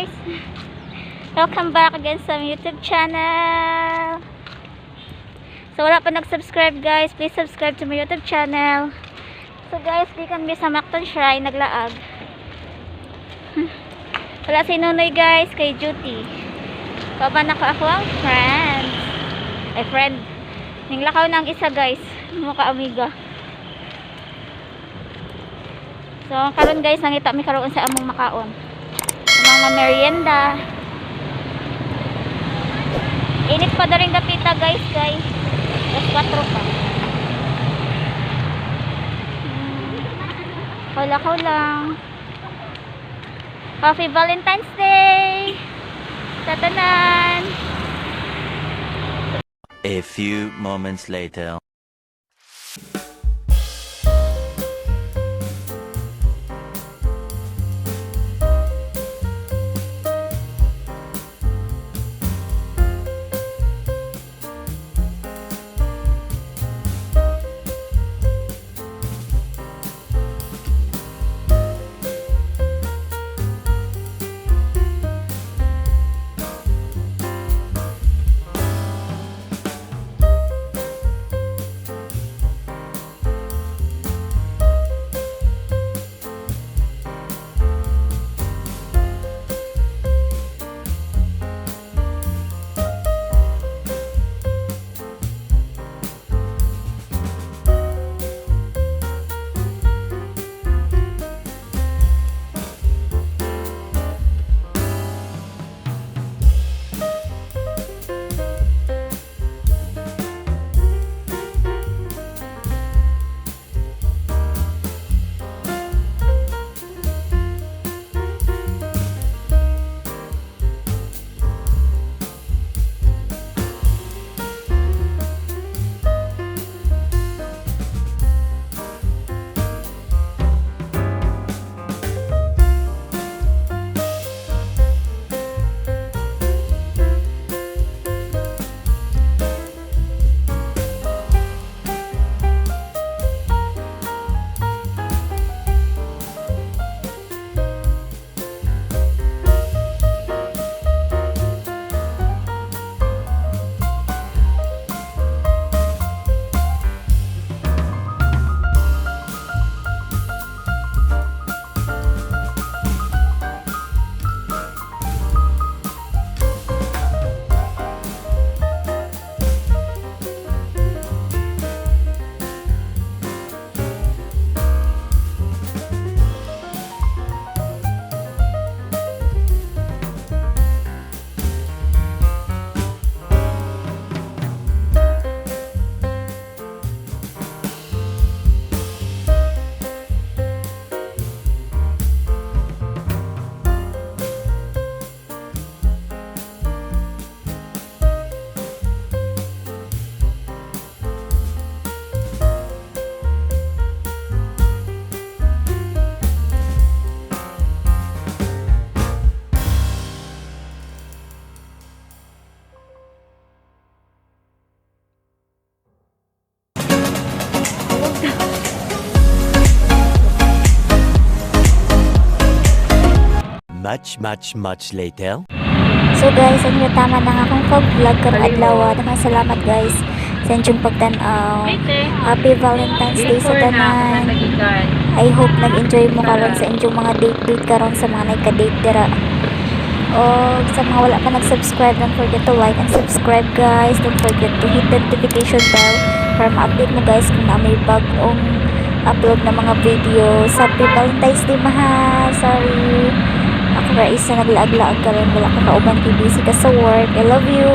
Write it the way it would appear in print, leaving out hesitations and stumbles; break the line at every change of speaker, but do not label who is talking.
Guys! Welcome back again sa my YouTube channel. So wala pa nag-subscribe, guys, please subscribe to my YouTube channel. So guys, gikan mi sa Mactan Shrine, naglaag. Wala si Nonoy, guys, kay duty. Kauban nako ako ang friends. Ay, friend. Ninglakaw na ang isa, guys. Mukha amiga. So karon, guys, nangita mi karon sa among makaon. Among merienda. Init pa daring dapita, guys, kay alas 4 pa. Lakaw lang. Happy Valentine's Day! Sa tanan!
A few moments later. Much, much, much later.
So guys, ang tama na nga akong pag-vlog karong adlaw. Daghang salamat, guys, sa inyong pagtan-aw. Happy Valentine's Day sa tanan. I hope nag-enjoy mo karon sa inyong mga date-date karon sa mga nagka-date dira. O sa mga wala pa nag-subscribe, don't forget to like and subscribe, guys. Don't forget to hit the notification bell para ma-update mo, guys, kung naa may bagong upload na mga videos. Happy Valentine's Day, mahal. Sorry. Ako ra isa naglaag-laag karon, wala ko kauban kay busy ka sa work. I love you.